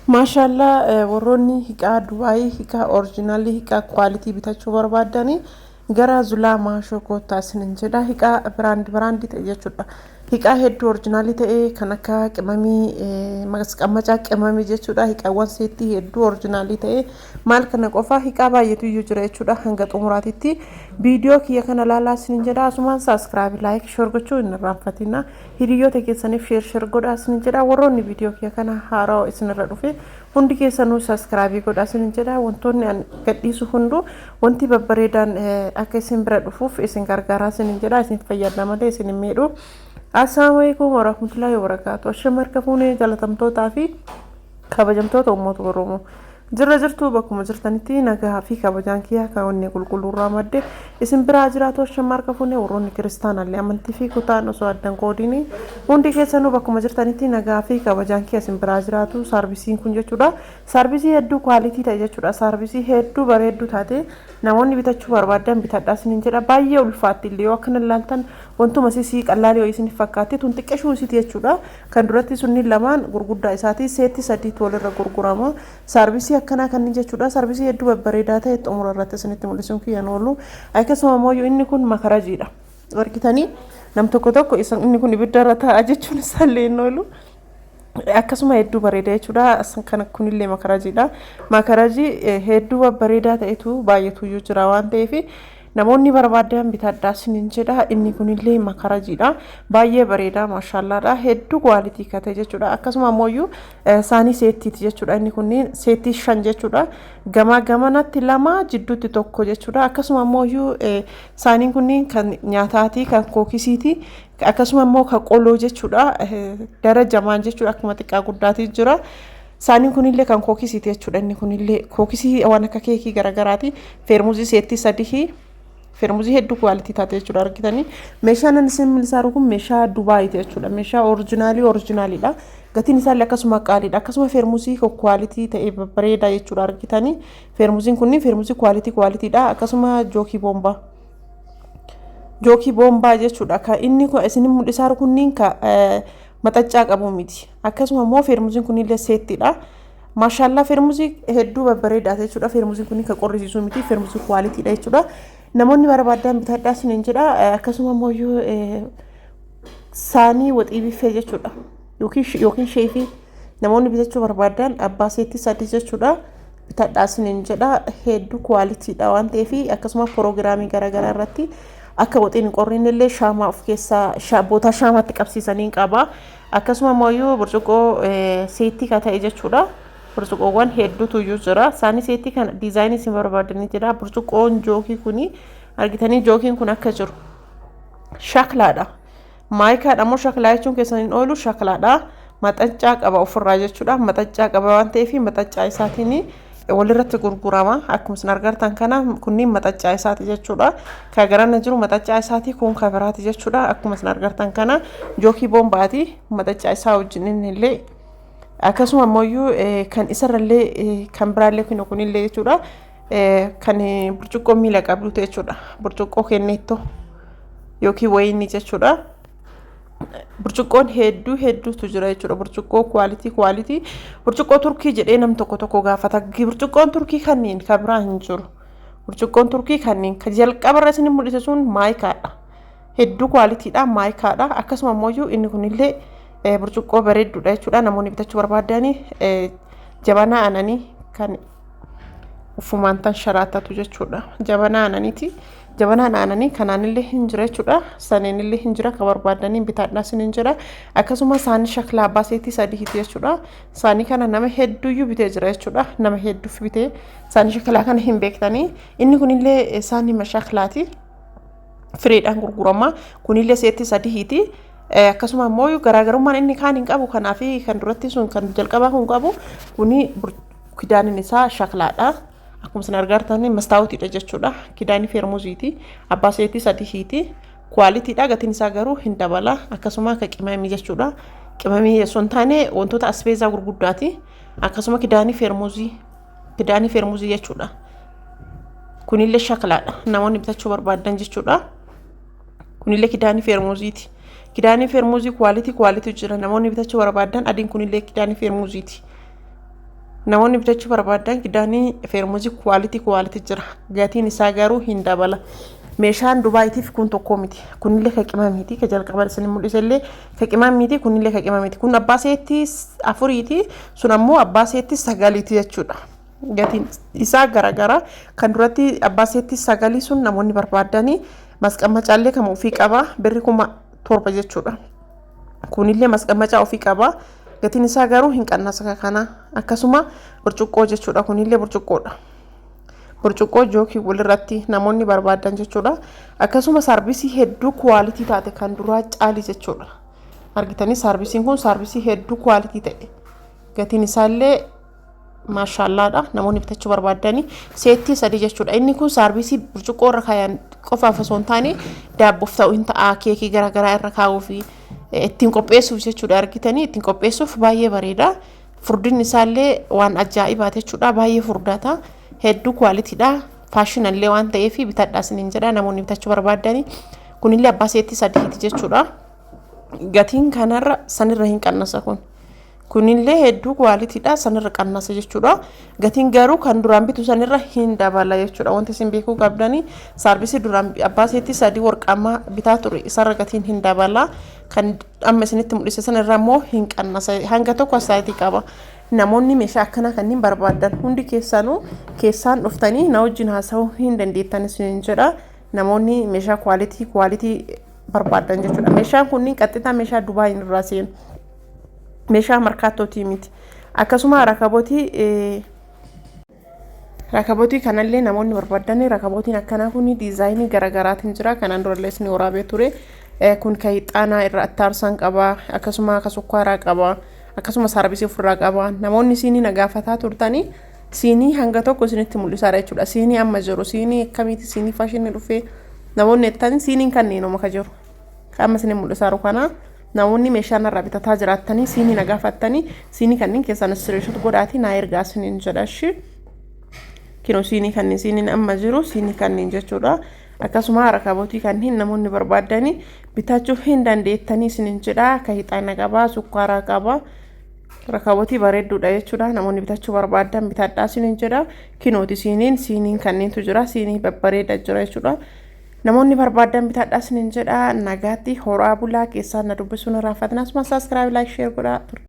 Maashaallah, warroonni hiqaa Dubaayii, hiqaa original, hiqaa quality bitachuu barbaadanii gara Zulaa Maashoo koottaa isinin jedha. Hiqaa brand brand ta'e jechuudha. Hiqaa hedduu original ta'e kan akka qimamii, masqammacaa qimamii jechuudha. Hiqaawwan seettii hedduu original ta'e maal kana qofa hiqaa baay'eetu iyyuu jira jechuudha. Hanga xumuraatitti viidiyoo kiyya kana laalaa isinin jedha. Asumaan subscribe, like, share gochuu hin irraanfatina. Hiriyoota keessaniif share share godhaa isinin jedha. Warroonni viidiyoo kiyya kana haaraa isinirra dhufe hundi keessanuu subscribe godhaa isinin jedha. Wantoonni an gadhiisu hunduu wanti babbareedaan akka isin bira dhufuuf isin gargaaraa isinin jedha. Isin fayyada malee isin hin miidhu. Assalaamu alaikum warahmatullahi wabarakaatu. Ashama, harka fuunee, jaalatamtootaa fi kabajamtoota uummata Oromoo. Jirra jirtu, bakkuma jirtanitti nagaa fi kabajaan kiyyaa kan onnee qulqulluurraa madde isin biraa jiraatu. Ashama, harka fuunee, warroonni kiristaanallee amantii fi kutaan osoo addan qoodini hundi keessanuu bakkuma jirtanitti nagaa fi kabajaan kiyya isin biraa jiraatu. Saarbisiin kun jechuudha. Saarbisii hedduu quality ta'e jechuudha. Saarbisii hedduu bareedduu taate namoonni bitachuu barbaadan bitadhaa isiniin jedha. Baay'ee ulfaatti illee yoo akkana ilaaltan wantuma sisii qallaalii wayii isiniif fakkaatti, tun xiqqashuu isiiti jechuudha. Kan duratti sunniin lamaan gurguddaa isaati. Seetti sadiitu walirra gurgurama. Saarbisii akkanaa kanneen jechuudha. Saarbisii hedduu babbareedaa ta'e xumura irratti isinitti mul'isuun kiyyaan oolu. Akkasuma immoo inni kun makarajiidha. Argitanii, nam tokko tokko inni kun ibidda irra taa'a jechuun isaallee hin oolu. Akkasuma hedduu bareeda jechuudha. Kana kunillee makarajiidha. Makarajii hedduu babbareedaa ta'etu baay'eetu iyyuu jira waan ta'eef namoonni barbaadan bitadhaa isiniin jedha. Inni kunillee makarajiidha. Baay'ee bareeda, maashaallaadha. Hedduu quality ka ta'e jechuudha. Akkasuma ammoo saanii seettiiti jechuudha. Inni kunniin seettii shan jechuudha. Gamaa gamanatti lama, jidduutti tokko jechuudha. Akkasuma ammoo saaniin kunniin kan nyaataati, kan kookisiiti. Akkasuma immoo kan qoloo jechuudha. Darajamaan jechuudha, akkuma xiqqaa guddaatii jira. Saaniin kunillee kan kookisiiti jechuudha. Inni kunillee kookisii waan akka keekii garaagaraati. Feermuzii seettii sadii, feermuzii hedduu quality taate jechuudha, argitanii. Meeshaan inni isin mul'isaa kun meeshaa Dubaayiiti jechuudha. Meeshaa original originaliidha. Gatiin isaallee akkasuma qaaliidha. Akkasuma feermuzii quality ta'e babbareedaa jechuudha, argitanii. Feermuziin kunniin feermuzii quality qualitydha. Akkasuma jookii boombaa. Jookii boombaa jechuudha. Kan inni isin mul'isaa kunniin ka maxaccaa qabu miti. Akkasuma immoo feermuziin kunillee seettiidha. Maashaallaa, feermuzii hedduu babbareedaa jechuudha. Feermuziin kun kan qorrisiisuu miti. Feermuzii qualitydha jechuudha. Namoonni barbaadan bitadhaa isiniin jedha. Akkasuma immoo saanii waxii biffee jechuudha. Yookiin sheefii namoonni bitachuu barbaadan abbaa seettii sadii jechuudha. Bitadhaa isiniin jedha. Hedduu qualitydha waan ta'eef akkasuma piroogiraamii garaagaraa irratti akka waxiin hin qorrine illee shaamaa of keessaa bootaa shaamaatti qabsiisanii qaba. Akkasuma immoo burcuqqoo seettii ka ta'e jechuudha. Burcuqqoowwan hedduutu iyyuu jira. Saanii seettii kana design isin barbaadanii jira. Burcuqqoon jookii kuni argitanii, jookiin kun akka jiru shaklaadha. Maayikaadha moo shaklaa jechuun keessan hin oolu, shaklaadha. Maxaccaa qaba ofirraa jechuudha. Maxaccaa qaba waan ta'eef maxaccaa isaatiin walirratti gurgurama. Akkuma isin argartan kana kunniin maxaccaa isaati jechuudha. Ka garana jiru maxaccaa isaati, kun ka biraati jechuudha. Akkuma isin argartan kana jookii boombaati maxaccaa isaa wajjin inni illee. Akkasuma ammoo kan isarrallee kan biraallee kunillee jechuudha. Kan burcuqqoo miila qabduuti jechuudha. Burcuqqoo kenneettoo yookiin wayinii jechuudha. Burcuqqoon hedduu hedduutu jira jechuudha. Burcuqqoo quality quality. Burcuqqoo Turkii jedhee nam tokko tokko gaafata. Burcuqqoon Turkii kanneen kan biraa hin jiru. Burcuqqoon Turkii kanneen kan jalqabarra isin mul'ise sun maayikaadha. Hedduu qualitydha, maayikaadha. Akkasuma immoo inni kunillee burcuqqoo bareedduudha jechuudha. Namoonni bitachuu barbaadanii jabanaa aananii kan ufumaan tan sharaatatu jechuudha. Jabanaa aananiiti. Jabanaan aananii kanaanillee hin jira jechuudha. Saneenillee hin jira, kan barbaadanii bitaadhaa hin jira. Akkasuma saanii shaklaa abbaa seetii sadiiti jechuudha. Saanii kana nama hedduuyyuu bitee jira jechuudha. Nama hedduuf bitee saanii shaklaa kana hin beektanii. Inni kunillee saanii shaklaati. Fireedhaan gurgurama. Kunillee seetii sadiiti. Akkasuma immoo garaagarummaan inni kaan hin qabu kanaa fi kan duratti sun kan jalqabaa kun qabu kuni kidaanin isaa shaklaadha. Akkuma isin argartan mastaawutiidha jechuudha. Kidaanii feermuziiti. Abbaa seetii sadiiti. Qualitydha, gatiin isaa garuu hin dabala. Akkasuma akka qimamii jechuudha. Qimamii osoo hin taane wantoota asbeezaa gurguddaati. Akkasuma kidaanii feermuzii. Kidaanii feermuzii jechuudha. Kunillee shaklaadha. Namoonni bitachuu barbaadan jechuudha. Kunillee kidaanii feermuziiti. Kidaanii feermuzii quality quality jira. Namoonni bitachuu barbaadan adiin kunillee kidaanii feermuziiti. Namoonni bitachuu barbaadan kidaanii feermuzii quality quality jira. Gatiin isaa garuu hin dabala. Meeshaan Dubaayitiif kun tokko miti. Kunillee ka qimamiiti. Ka jalqaba isin mul'ise illee ka qimamiiti. Kunillee ka qimamiiti. Kun abbaa seetti afuriiti. Sun ammoo abbaa seetti sagaliiti jechuudha. Gatiin isaa garagara. Kan duratti abbaa seetti sagalii sun namoonni barbaadanii masqammacaallee kan ofii qaba. Birri 7,000 jechuudha. Kunillee masqammacaa ofii qaba. Gatiin isaa garuu hin qannasa kana. Akkasuma burcuqqoo jechuudha. Kunillee burcuqqoodha. Burcuqqoo jookii walirratti namoonni barbaadan jechuudha. Akkasuma saarbisii hedduu quality taate kan duraa caali jechuudha. Argitanii, saarbisiin kun saarbisii hedduu quality ta'e. Gatiin isaallee maashaallaadha. Namoonni bitachuu barbaadanii seettii sadii jechuudha. Inni kun saarbisii burcuqqoo irra kaayan qofaaf osoo hin taane daabboof ta'uu hin ta'a, keekii garaagaraa irra kaa'uu fi ittiin qopheessuuf jechuudha. Argitanii, ittiin qopheessuuf baay'ee bareeda. Furdinni isaallee waan ajaa'ibaati jechuudha. Baay'ee furdata. Hedduu qualitydha. Faashinallee waan ta'eef bitadhaa isiniin jedha namoonni bitachuu barbaadanii. Kunillee abbaa seettii sadiiti jechuudha. Gatiin kanarra sanirra hin qannasa kun. Kunillee hedduu qualitydha, sanirra qannasa jechuudha. Gatiin garuu kan duraan bitu sanirra hin dabala jechuudha. Wanti isin beekuu qabdanii, saarbisii duraan abbaa seettii sadii warqaamaa bitaa ture isarra gatiin hin dabala. Kan amma isinitti mul'ise sanirra immoo hin qannasa. Hanga tokko asaayitii qaba. Namoonni meeshaa akkanaa kanneen barbaadan hundi keessanuu keessaan dhuftanii na wajjin haasa'uu hin dandeettan isiniin jedha. Namoonni meeshaa quality quality barbaadan jechuudha. Meeshaan kunniin qaxxitaa meeshaa Dubaayin irraa seenu. Meeshaa markaattootii miti. Akkasuma rakabootii kanallee namoonni barbaadan, rakabootiin akkanaa kun diizaayinii garaagaraatiin jira. Kanaan durallee isin waraabee ture. Kun kan ixaanaa irra attaarsan qaba. Akkasuma ka sukkaaraa qaba. Akkasuma saarbisii ofirraa qaba. Namoonni siinii na gaafataa turtanii siinii hanga tokko isinitti mul'isaadha jechuudha. Siinii amma jiru siinii akkamiiti, siinii faashinii dhufee namoonni jettan, siiniin kanneenuma ka jiru. Kan amma isin mul'isaaru kana, namoonni meeshaa narraa bitataa jiraattanii siinii na gaafattanii, siinii kanneen keessaan screenshot godhaatii naa ergaa isiniin jedha ishii. Kinoo siinii kanneen, siiniin amma jiru siinii kanneen jechuudha. Akkasuma rakabootii kanneen namoonni barbaadanii bitachuu hin dandeettanii isiniin jedha. Akka ixaana qaba, sukkaaraa qaba. Rakabootii bareedduudha jechuudha. Namoonni bitachuu barbaadan bitadhaa isiniin jedha. Kinooti siiniin, siiniin kanneentu jira. Siinii babbareeda jira jechuudha. Namoonni barbaadan bitadhaa isiniin jedha. Nagaatti, horaa bulaa, keessaan na dubbisuun irraanfatina. Asuma subscribe, like, share godhaa.